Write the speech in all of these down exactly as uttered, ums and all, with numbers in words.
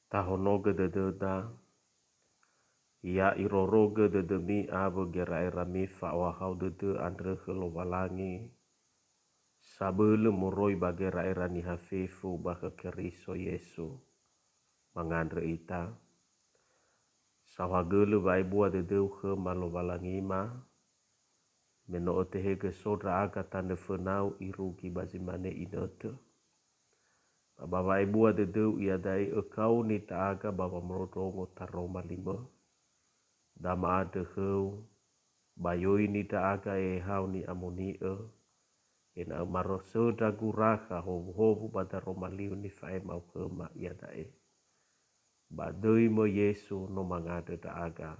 Tahonogö dödöda, ya irorogö dödömi awö gera'erami fa'ohahau dödö andrö khö Lowalangi, sabölö moroi ba gera'era niha fefu ba khö Keriso Yesu. Mangandrö ita. Saohagölö wa'ebua dödöu khöma Lowalangima, me no ötehegö so ndra'aga tanö fönau irugi ba zi mane inötö. Ba ba wa'ebua dödöu iada'e ökaoni ndra'aga ba wamondrongo taroma limö. Da ma'andrö khöu, ba yoini ndra'aga ehao ni'amoni'ö, ena'ö marosö ndra gurakha howuhowu ba daroma liu nifa'ema'u khöma iada'e. Ba döi-Mö Yesu no mangandrö ndra'aga.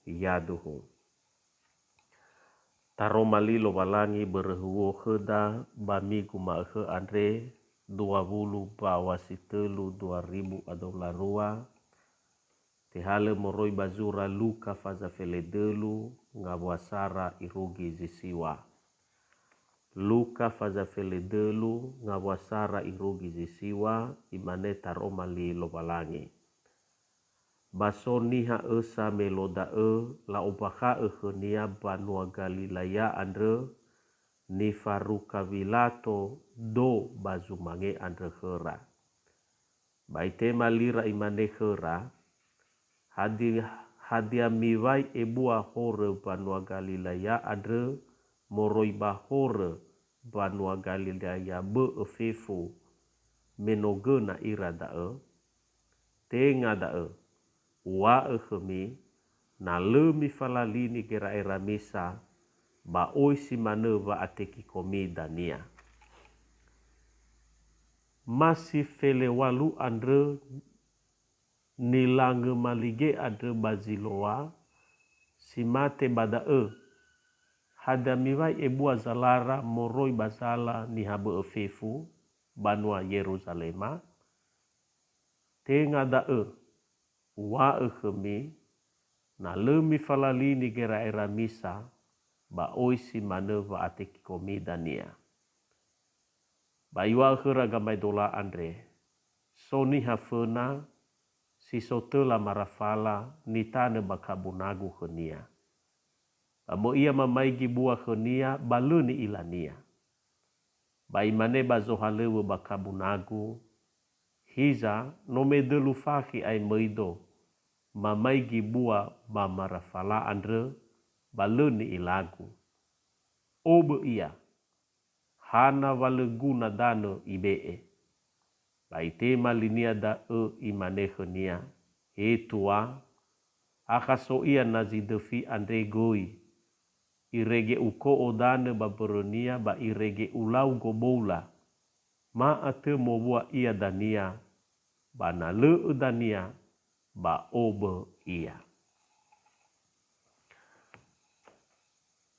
Yaduhu. Taroma li Lowalangi börö huo khöda ba migu ma'ökhö andre, dua wulu Mbaŵa si tölu dua ribu a dua wulu a rua, tehalö moroi ba zura Luka faza feledölu ngawua sara irugi zi siŵa. Luka faza feledölu ngawua sara irugi zi siŵa, imane taroma li Lowalangi. Ba so niha ösa me lo da'ö, la'ombakha'ö khönia banua Galilaia andrö, nifaruka Wilato do ba zumange andrö khöra. Ba itema lira imane khöra, "Hadi-, hadia miŵa'ö ebua horö banua Galilaia andrö moroi ba horö banua Galilaia bö'ö fefu, me no göna ira da'ö? Tenga da'ö, uŵa'ö khömi, na lö mifalalini gera'eramisa, ba oi si manö wa'atekikomi dania." Ma si feleŵalu andrö nilangö malige andrö ba Ziloa, si mate ba da'ö, "Hadia miŵa'ö ebua zalara moroi ba zala niha bö'ö fefu banua Yeruzalema? Tenga da'ö, uŵa'ö khömi, na lö mifalalini gera'eramisa, ba oi si manö wa'atekikomi dania." Ba iŵa'ö khöra gamaedola andre, "So niha föna si so töla marafala nitanö ba kabu nagu khönia. Ba möi ia mamaigi bua khönia, ba lö ni'ilania." Ba imane ba zohalöŵö ba kabu nagu, "Hiza no medölu fakhi ae möido, mamaigi bua ba marafala andrö, ba lö ni'ilagu. Obö ia, hana wa lö guna danö ibe'e." Ba itema linia da'ö, imane khönia, "He Tua, akha so ia na zi döfi andre göi. Irege uko'o danö ba mbörönia ba irege ulau goboula. Ma atö mowua ia dania, ba na lö'ö dania, ba obö ia."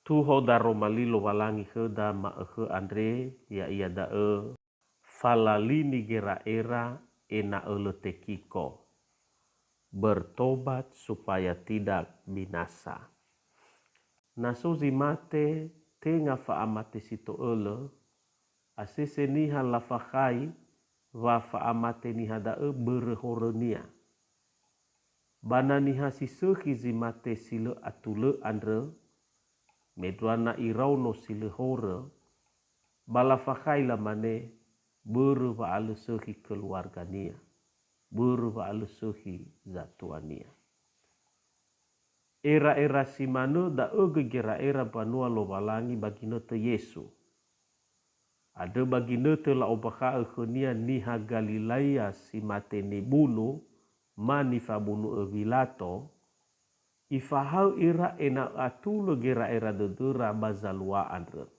Tuho daroma li Lowalangi khöda ma'ökhö andre, ya'ia da'ö, falalini gera'era ena'ö lö tekiko. Bertobat supaya tidak binasa. Na so zi mate tenga fa'amate si to'ölö, asese niha lafakhai wa fa'amate niha da'ö börö horönia. Ba na niha si sökhi zi mate si lö atulö andrö, mendrua na iraono si lö horö, ba lafakhai lamane, börö wa'alösökhi keluargania, börö wa'alösökhi zatuania. Era'era si manö da'ö göi gera'era mbanua Lowalangi ba ginötö Yesu. Andrö ba ginötö la'ombakha'ö khönia niha Galilaia si mate nibunu ma nifabunu'ö Wilato, ifahaö ira ena'ö atulö gera'era dödöra ba zalua andrö.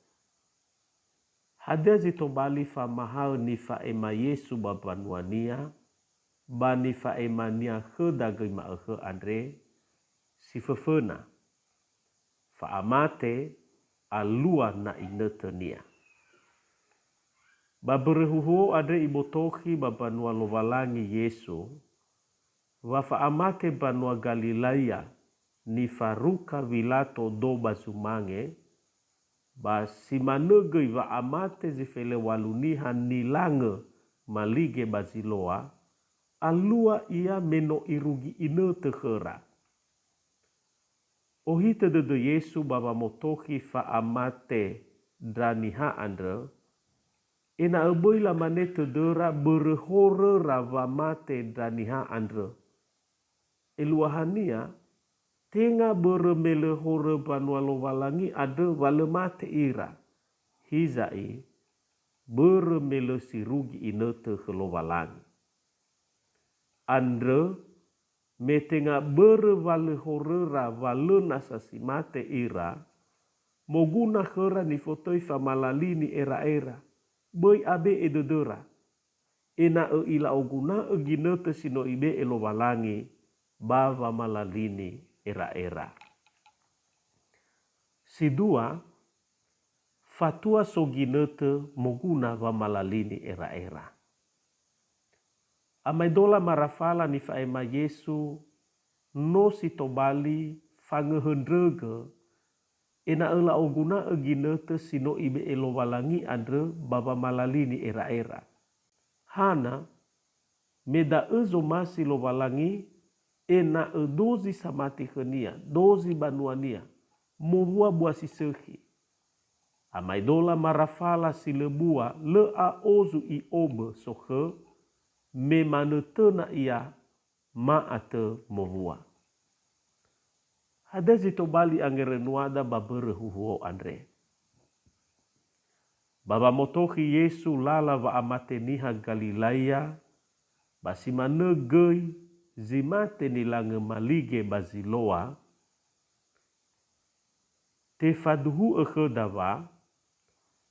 Hadia zi tobali famahaö nifa'ema Yesu ba mbanuania, ba nifa'emania khöda göi ma'ökhö andre? Si föföna, fa'amate alua na inötönia. Ba mbörö huhuo andre ibotokhi ba mbanua Lowalangi Yesu, wa fa'amate mbanua Galilaia nifaruka Wilato do ba zumange, ba si manö göi wa'amate zi feleŵalu niha nilangö malige ba Ziloa, alua ia me no irugi inötö khöra. Ohitö dödö Yesu ba wamotokhi fa'amate ndra niha andrö, ena'ö böi lamane tödöra börö horöra wamate ndra niha andrö. Eluahania, tenga börö me lö horö mbanua Lowalangi andrö wa lö mate ira. Hiza'i, börö me lö sirugi inötö khö Lowalangi. Andrö, me tenga börö wa lö horöra wa lö nasa si mate ira, moguna khöra nifotöi famalalini era'era, böi abe'e dödöra, ena'ö ila'oguna'ö ginötö si no ibe'e Lowalangi ba wamalalini era'era. Si dua, fatua so ginötö moguna wamalalini era'era. Amaedola marafala nifa'ema Yesu no si tobali fangöhöndrögö ena'ö la'oguna'ö ginötö si no ibe'e Lowalangi andrö ba wamalalini era'era. Hana, me da'ö zomasi Lowalangi ena'ö dozi samati khönia, dozi banuania, mowua bua si sökhi. Amaedola marafala si lö bua lö a'ozu i'obö sokhö, me manö töna ia ma'atö mowua. Hadia zi tobali angerönuada ba mbörö huhuo andre? Ba wamotokhi Yesu lala wa'amate niha Galilaia, ba si manö göi zi mate nilangö malige ba Ziloa, tefaduhu'ö khöda wa,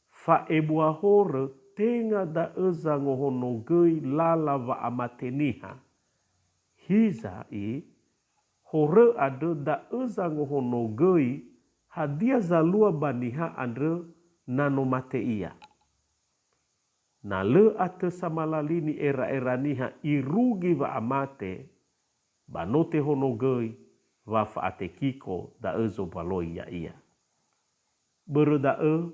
fa'ebua horö tenga da'ö zangohonogöi lala wa'amate niha. Hiza'i, horö andrö da'ö zangohonogöi hadia zalua ba niha andrö na no mate ia. Na lö atö samalalini era'era niha irugi wa'amate, ba no tehonogöi wa fa'atekiko da'ö zombaloi ya'ia. Börö da'ö,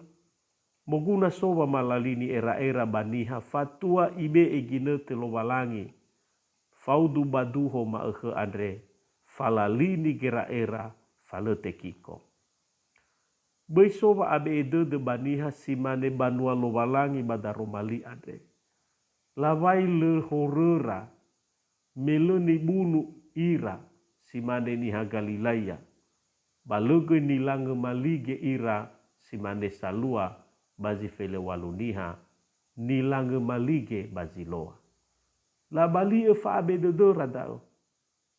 moguna so wamalalini era'era ba niha fatua ibe'e ginötö Lowalangi, faudu ba duho ma'ökhö andre, falalini gera'era fa lö tekiko. Böi so wa'abe'e dödö ba niha si mane banua Lowalangi ba daroma li andre. Lawai lö horöra, me lö nibunu ira si mane niha Galilaia, ba lö göi nilangö malige ira si mane salua ba zi felew̃alu niha nilangö malige ba Ziloa. Labali'ö fa'abe'e dödöra da'ö,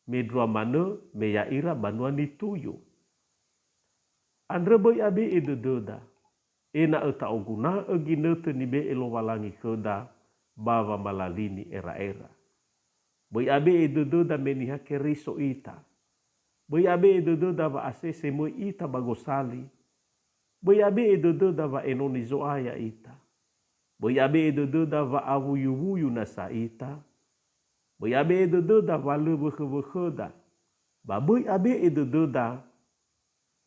mendrua manö me ya'ira banua nituyu. Andrö böi abe'e dödöda, ena'ö ta'oguna'ö ginötö nibe'e Lowalangi khöda ba wamalalini era'era. Böi abe'e dödöda me niha Keriso ita. Böi abe'e dödöda wa asese möi ita ba gosali. Böi abe'e dödöda wa enoni Zo'aya ita. Böi abe'e dödöda wa awuyuwuyu nasa ita. Böi abe'e dödöda wa lö wökhöwökhöda. Ba böi abe'e dödöda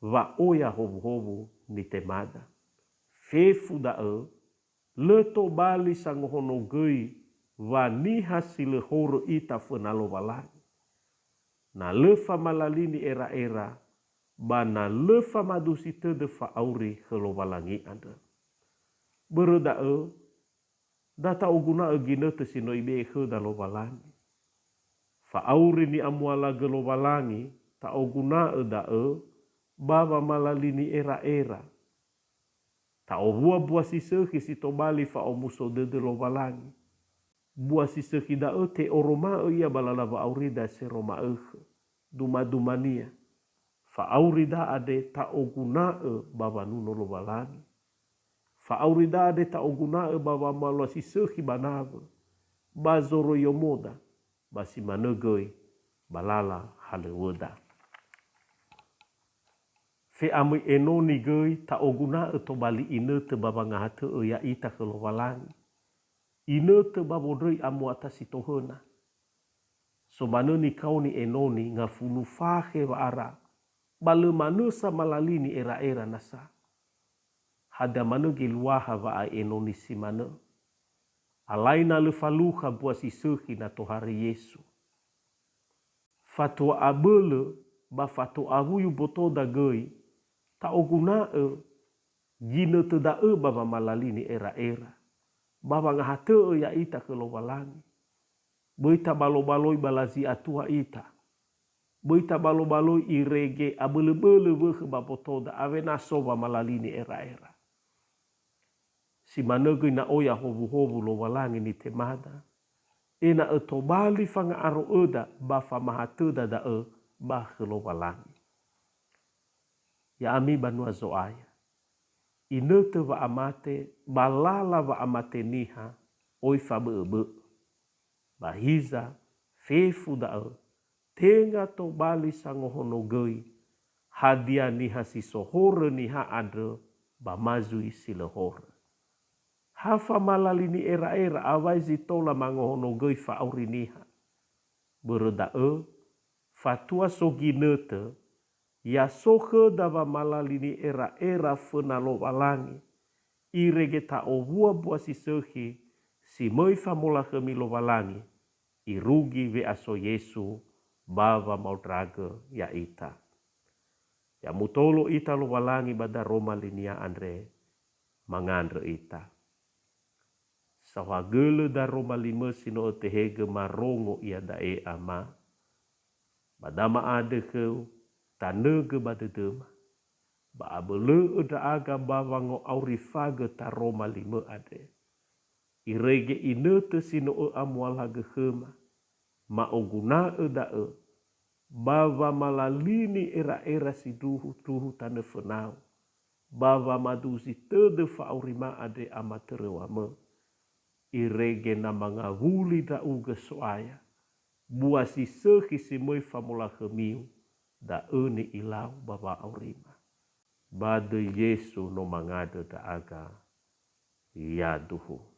wa oya howuhowu nitemada. Fefu da'ö, lö tobali sangohonogöi wa niha si lö horö ita föna Lowalangi. Na lö famalalini era'era, ba na lö famadusi tödö fa'auri khö Lowalangi andrö. Börö da'ö, da ta'oguna'ö ginötö si no ibe'e khöda Lowalangi. Fa'auri ni'amualagö Lowalangi, ta'oguna'ö da'ö ba wamalalini era'era. Ta'owua bua si sökhi si tobali fa'omuso dödö Lowalangi. Bua si sökhi da'ö te'oroma'ö ia ba lala wa'aurida sero ma'ökhö, dumadumania. Fa'aurida andre ta'oguna'ö ba wanuno Lowalangi. Fa'aurida andre ta'oguna'ö ba wamalua si sökhi ba nawö, ba zoroiyomoda, ba si manö göi ba lala halöŵöda. Fe'amöi enoni göi ta'oguna'ö tobali inötö ba wangahatõ'ö ya'ita khö Lowalangi. Inötö ba wondröi amuata si tohöna. So manö nikaoni enoni ngafulu fakhe wa'ara, ba lö manö samalalini era'era nasa. Hadia manö geluaha wa'ae enoni si manö? Alai na lö falukha mbua si sökhi na tohare Yesu. Fatua abölö ba fatua awuyu botoda göi, ta'oguna'ö ginötö da'ö ba wamalalini era'era, ba wangahatö'ö ya'ita khö Lowalangi. Böi tabalobaloi ba lazi atua ita. Böi tabalobaloi irege abölöbölö wökhö ba botoda awena so wamalalini era'era. Si manö göi na oya howuhowu Lowalangi nitemada, ena'ö tobali fanga'aro'öda ba famahatöda da'ö ba khö Lowalangi. Ya'ami banua Zo'aya, inötö wa'amate ba lala wa'amate niha oi fabö'öbö'ö. Ba hiza, fefu da'ö, tenga tobali sangohonogöi hadia niha si so horö niha andrö ba ma zui si lö horö. Ha famalalini era'era awai zi tola mangohonogöi fa'auri niha. Börö da'ö, fatua so ginötö, ya so khöda wamalalini era'era föna Lowalangi, irege ta'owua mbua si sökhi si möi famolakhömi Lowalangi, irugi we'aso Yesu ba wamaondragö ya'ita. Ya mutolo ita Lowalangi ba daroma linia andre, mangandrö ita. Saohagölö daroma limö si no ötehegö marongo iada'e, Ama, ba da ma'andrö khöu, tanögö ba dödöma, ba abölö'ö ndra'aga ba wango'aurifagö taroma limö andre. Irege inötö si no ö'amualagö khöma, ma'oguna'ö da'ö, ba wamalalini era'era sindruhu-ndruhu tanö fönau, ba wamaduzi tödö fa'aurima andre amatöröwamö. Irege na mangawuli ndra'ugö So'aya, mbua si sökhi si möi famolakhömiu, da'ö ni'ilau ba wa'aurima. Ba döi Yesu no mangandrö ndra'aga. Yaduhu.